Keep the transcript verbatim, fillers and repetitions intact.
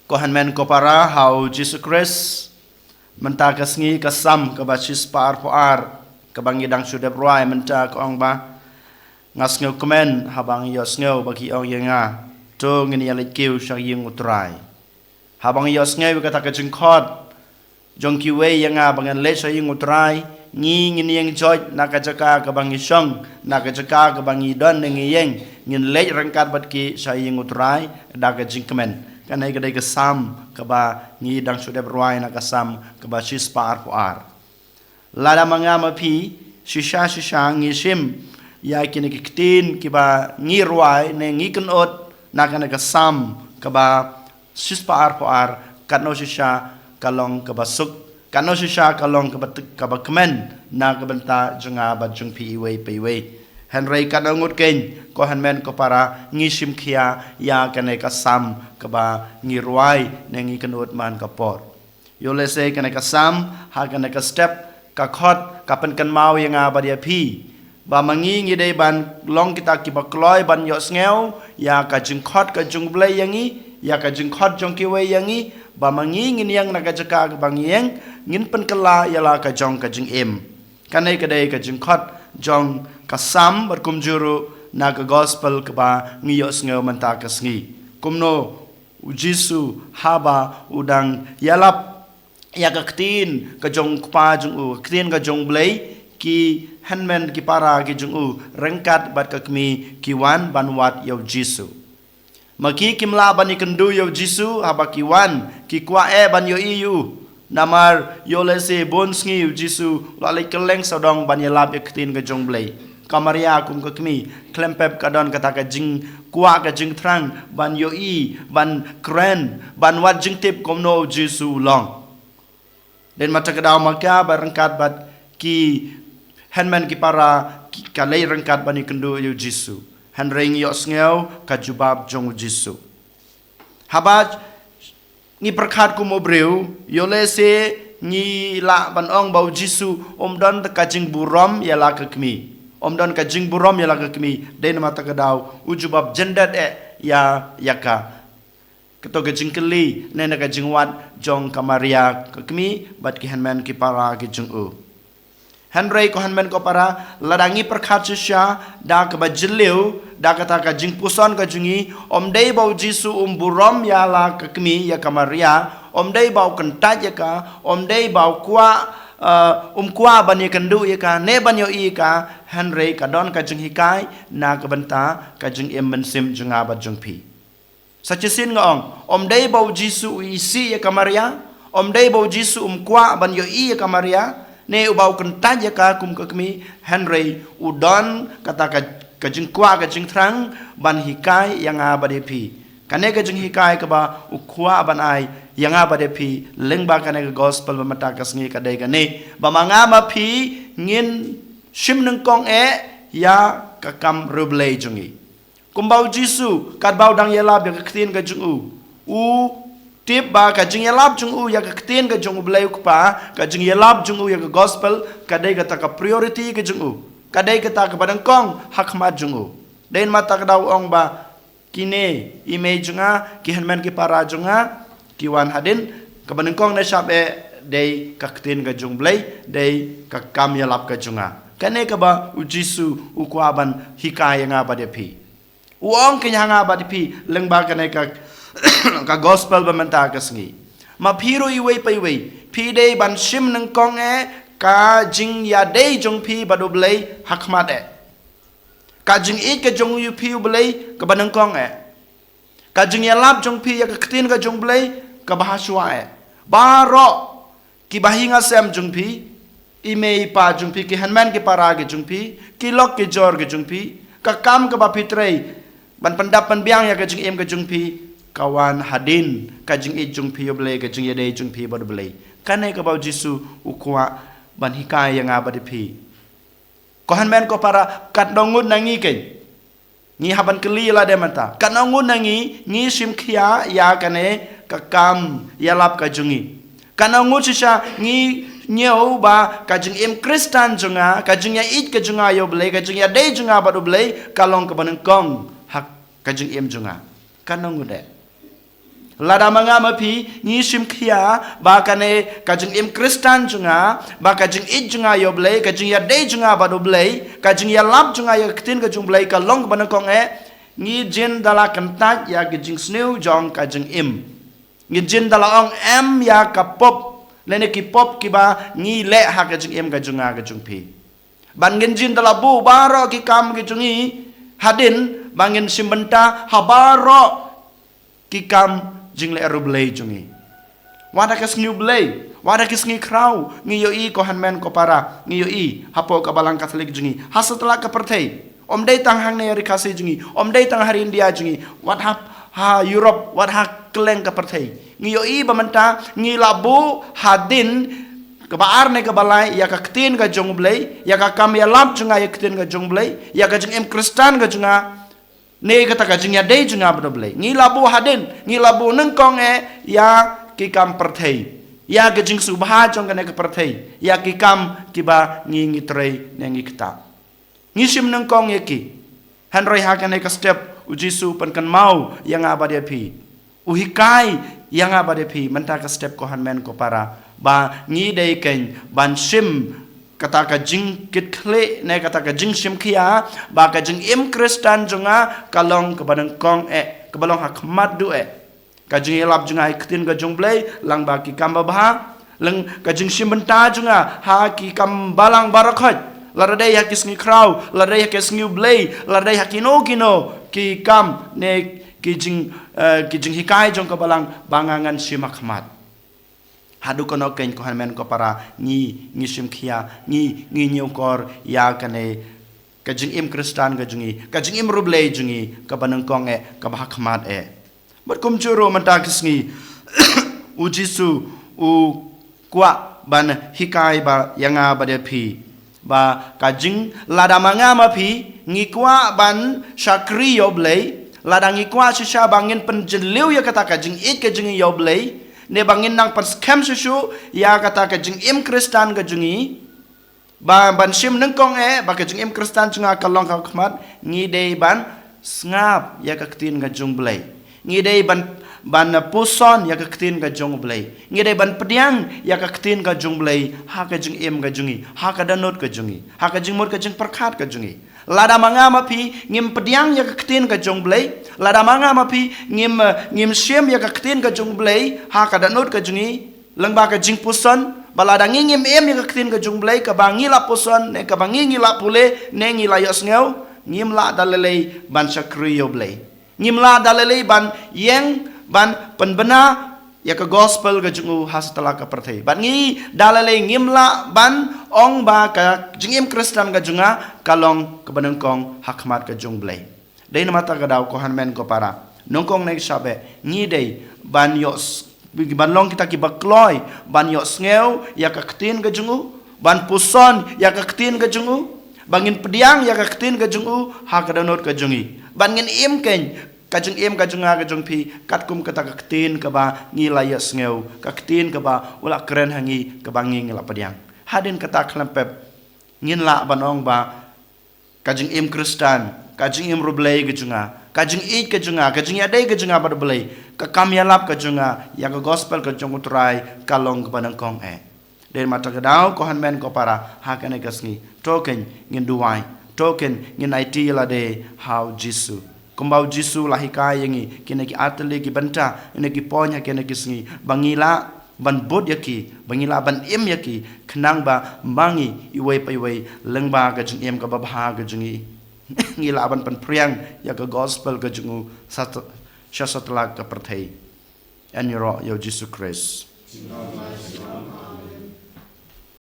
Ko hynmen ko para ha u Jisu Khrist, mynta ka sngi ka Salm kaba shispah arphew ar, kaba ngi dang shu dep rwai mynta ka ong ba, nga sngewkmen haba ngi ïohsngew ba ki ong ïa nga, to ngin ïa leit kiew sha ïing u Trai. Haba ngi ïohsngew ïa kata ka jingkhot jong kiwei ïa nga ba ngan leit sha ïing u Trai, ngi ngin ïeng joit na ka jaka kaba ngi shong, na ka jaka kaba ngi don ne ngi ïeng, ngin leit ryngkat bad ki sha ïing u Trai da ka jingkmen. Kane ka dei ka Salm kaba ngi dang shu dep rwai na ka Salm kaba shispah arphew ar. Lada ma nga ma phi, shisha shisha ngi shim ïa kine ki ktien kiba ngi rwai ne ngi kynnoh na kane ka Salm kaba shispah arphew ar, katno shisha ka long kaba suk, katno shisha ka long kaba t-, kaba kmen na ka bynta jong nga bad jong phi iwei pa iwei. Hynrei katno ngut keiñ, ko hynmen ko para, ngi shim khia ïa kane ka Salm kaba ngi rwai ne ngi kynnoh man ka por. Ïoh lehse kane ka Salm, ha kane ka step, ka khot, ka pynkynmaw ïa nga bad ïa phi ba ma ngi ngi dei ban long kita kiba kloi ban ïohsngew ïa ka jingkhot ka jong u Blei ïa ngi, ïa ka jingkhot jong kiwei ïa ngi, ba ma ngi ngin ïeng na ka jaka kaba ngi ïeng, ngin pynkylla ïa la ka jong ka jingim. Kane ka dei ka jingkhot jong ka Salm bad kumjuh ruh na ka Gospel kaba ngi ïohsngew mynta ka sngi. Kumno u Jisu haba u dang ïalap ïa ka ktien ka jong u Kpa jong u, ka ktien ka jong u Blei, ki hynmen ki para ki jong u ryngkat bad ka kmie ki wan ban wad ïa u Jisu. Ma ki kim lah ban ïakynduh ïa u Jisu, haba ki wan ki kwah eh ban ïohi ïa u. Namar ïoh lehse bun sngi u Jisu u la leit kylleng sawdong ban ïalap ïa ka ktien ka jong u Blei. Ka Maria kum ka kmie, khlem pep ka don kata ka jingkwah ka jingthrang ban ïohi, ban kren, ban wad jingtip kumno u Jisu u long. Dei namar kata ka daw ma ka ba ryngkat bad ki hynmen ki para ki, ka leit ryngkat ban ïakynduh ïa u Jisu. Hynrei ngi ïohsngew ka jubab jong u Jisu. Haba ngi pyrkhat kum u briew, ïoh lehse ngi lah ban ong ba u Jisu um don ka jingburom ïa la ka kmie. Um don ka jingburom ïa la ka kmie, dei namar kata ka daw u jubab jyndet eh ïa, ïa ka. Kato ka jingkylli ne na ka jingwad jong ka Maria ka kmie bad ki hynmen ki para ki jong u. Hynrei ko hynmen ko para, lada ngi pyrkhat shisha da kaba jylliew, da kata ka jingpuson ka jong ngi, um dei ba u Jisu um burom ïa la ka kmie, ïa ka Maria, um dei ba u kyntait ïa ka, um dei ba u kwah, eh, um kwah ban ïakynduh ïa ka ne ban ïohi ïa ka, hynrei ka don ka jinghikai na ka bynta ka jingim mynsiem jong nga bad jong phi. Sa shisien nga ong, um dei ba u Jisu u isih ïa ka Maria, um dei ba u Jisu um kwah ban ïohi ïa ka Maria, ne uba u kyntait ïa ka kum ka kmie, hynrei u don kata ka, ka jingkwah ka jingthrang ban hikai ïa nga bad ïa phi. Kane ka jinghikai kaba u kwah ban ai ïa nga bad ïa phi, lyngba kane ka Gospel ba mynta ka sngi ka dei kane, ba ma nga ma phi ngin shim nyngkong eh ïa ka kam riewblei jong ngi. Kumba u Jisu, katba u dang ïalap ïa ka ktien ka jong u, u tip ba ka jingïalap jong u ïa ka ktien ka jong u Blei u Kpa, ka jingïalap jong u ïa ka Gospel, ka dei kata ka priority ka jong u, ka dei kata kaba nyngkong ha khmat jong u. Dei namar kata ka daw u ong ba, kine i mei jong nga, ki hynmen ki para jong nga, ki wan hadien, kaba nyngkong ne shap eh dei ka ktien ka jong u Blei, dei ka kam ïalap ka jong nga. Kane kaba u Jisu u kwah ban hikai ïa nga bad ïa phi. U ong keiñ ha nga bad ïa phi, lyngba kane ka, ka Gospel ba mynta ka sngi. Ma phi ruh iwei pa iwei, phi dei ban shim nyngkong eh ka jingïadei jong phi bad u Blei ha khmat eh. Ka jingïeit ka jong u ïa phi u Blei kaba nyngkong eh. Ka jingïalap jong phi ïa ka ktien ka jong u Blei kaba hashwa eh. Baroh kiba hi nga sem jong phi, i mei i pa jong phi, ki hynmen ki para ki jong phi, ki lok ki jor ki jong phi, ka kam kaba phi trei ban pyndap pynbiang ïa ka jingim ka jong phi, ka wan hadien ka jingïeit jong phi ïa u Blei, ka jingïadei jong phi bad u Blei. Kane kaba u Jisu u kwah ban hikai ïa nga bad ïa phi. Ko hynmen ko para, katno ngut na ngi keiñ, ngi hap ban kylli lade mynta, katno ngut na ngi ngi shim khia ïa kane ka kam ïalap ka jong ngi? Katno ngut shisha ngi ñiew ba ka jingim Khristan jong nga, ka jingïaieit ka jong nga ïa u Blei, ka jingïadei jong nga bad u Blei, ka long kaba nyngkong ha ka jingim jong nga? Katno ngut eh? Lada ma nga ma phi ngi shim khia ba kane ka jingim Khristan jong nga, ba ka jingïeit jong nga ïa U Blei, ka jingïadei jong nga bad U Blei, ka jingïalap jong nga ïa ka ktien ka jong U Blei ka long kaba nyngkong eh, ngi jin da la kyntait ïa ka jingsniew jong ka jingim. Ngi jin da la ong em ïa ka pop lane ki pop kiba ngi leh ha ka jingim ka jong nga ka jong phi. Ban ngin jin da la buh baroh ki kam ki jong ngi hadien, ba ngin shim bynta ha baroh ki kam jingleh riewblei jong ngi. Wat ha ka sngi U Blei, wat ha ka sngi khraw, ngi ïohi ko hynmen ko para, ngi ïohi hapoh ka balang Katholik jong ngi, ha satlak ka pyrthei. Ym dei tang hangne ha ri Khasi jong ngi, ym dei tang ha ri India jong ngi, wat ha, ha Europe, wat ha kylleng ka pyrthei. Ngi ïohi ba mynta ngi la buh hadien kaba ar ne kaba lai ïa ka ktien ka jong U Blei, ïa ka kam ïalap jong nga ïa ka ktien ka jong U Blei, ïa ka jingim Khristan ka jong nga, ne kata ka jingïadei jong nga bad U Blei. Ngi la buh hadien, ngi la buh nyngkong eh ïa ki kam pyrthei, ïa ka jingsngewbha jong kane ka pyrthei, ïa ki kam kiba ngi, ngi trei ne ngi ktah. Ngi shim nyngkong ïa ki. Hynrei ha kane ka step U Jisu u pynkynmaw ïa nga bad ïa phi, u hikai ïa nga bad ïa phi mynta ka step ko hynmen ko para, ba ngi dei kein ban shim kata ka jingkitkhlieh ne kata ka jingshim khia ba ka jingim Khristan jong nga ka long kaba nyngkong eh, kaba long ha khmat duh eh. Ka jingïalap jong nga ha ka ktien ka jong U Blei lyngba ki kam babha, lyngba ka jingshim bynta jong nga ha ki kam balang baroh khoit, lada dei ha ki sngi khraw, lada dei ha ki sngi U Blei, lada dei ha kino kino ki kam ne ki jing, eh, ki jinghikai jong ka balang, ba nga ngan shim ha khmat. Haduh kano kein ko hynmen ko para, ngi, ngi shim khia, ngi, ngi ñiewkor ïa kane ka jingim Khristan ka jong ngi, ka jingim riewblei jong ngi kaba nyngkong eh, kaba ha khmat eh. Bad kumjuh ruh mynta ka sngi U Jisu u kwah ban hikai ba ïa nga bad ïa phi, ba ka jing, lada ma nga ma phi ngi kwah ban shakri ïa U Blei, lada ngi kwah shisha ba ngin pynjylliew ïa kata ka jingïeit ka jong ngi ïa U Blei, ne ba ngin nang pynskhem shuh shuh ïa kata ka jingim Khristan ka jong ngi, ba ban shim nyngkong eh ba ka jingim Khristan jong nga ka long ha khmat, ngi dei ban sngap ïa ka ktien ka jong U Blei. Ngi dei ban, ban puson ïa ka ktien ka jong U Blei. Ngi dei ban pdiang ïa ka ktien ka jong U Blei ha ka jingim ka jong ngi, ha ka dohnud ka jong ngi, ha ka jingmut ka jingpyrkhat ka jong ngi. Lada ma nga ma phi ngim pdiang ïa ka ktien ka jong U Blei, lada ma nga ma phi ngim, eh, ngim shim ïa ka ktien ka jong U Blei ha ka dohnud ka jong ngi, lyngba ka jingpuson, ba lada ngi ngim im ïa ka ktien ka jong U Blei kaba ngi la puson ne kaba ngi, ngi la pule ne ngi la ïohsngew, ngim lah da lei lei ban shakri ïa U Blei. Ngim lah da lei lei ban ïeng ban pynbna ïa ka gospel ka jong U ha satlak ka pyrthei. Bad ngi da lei lei ngim lah ban ong ba ka jingim Khristan ka jong nga ka long kaba nyngkong ha khmat ka jong U Blei. Dei namar kata ka daw ko hynmen ko para, nyngkong ne shaba ngi dei ban ïoh s-, ban long kita kiba kloi ban ïohsngew ïa ka ktien ka jong U, ban puson ïa ka ktien ka jong U, ba ngin pdiang ïa ka ktien ka jong U ha ka dohnud ka jong ngi, ban ngin im kein ka jingim ka jong nga ka jong phi katkum kata ka ktien kaba ngi la ïohsngew, ka ktien kaba U la kren ha ngi, kaba ngi, ngi la pdiang. Hadien kata khlem pep ngin lah ban ong ba ka jingim Khristan, ka jingim riewblei ka jong nga, ka jingïeit ka jong nga, ka jingïadei ka jong nga bad U Blei, ka kam ïalap ka jong nga ïa ka gospel ka jong U Trai ka long kaba nyngkong eh. Dei namar kata ka daw ko hynmen ko para, ha kane ka sngi to kein ngin duwai, to kein ngin aiti ïa lade ha U Jisu. Kumba U Jisu u la hikai ïa ngi, kine ki artylli ki bynta, kine ki point ha kine ki sngi, ba ngi lah ban bud ïa ki, ba ngi lah ban im ïa ki, khnang ba ma ngi iwei pa iwei lyngba ka jingim kaba bha ka jong ngi, ngi lah ban pynphriang ïa ka gospel ka jong U sha, sha satlak ka pyrthei. Ïaroh ïa U Jisu Khrist.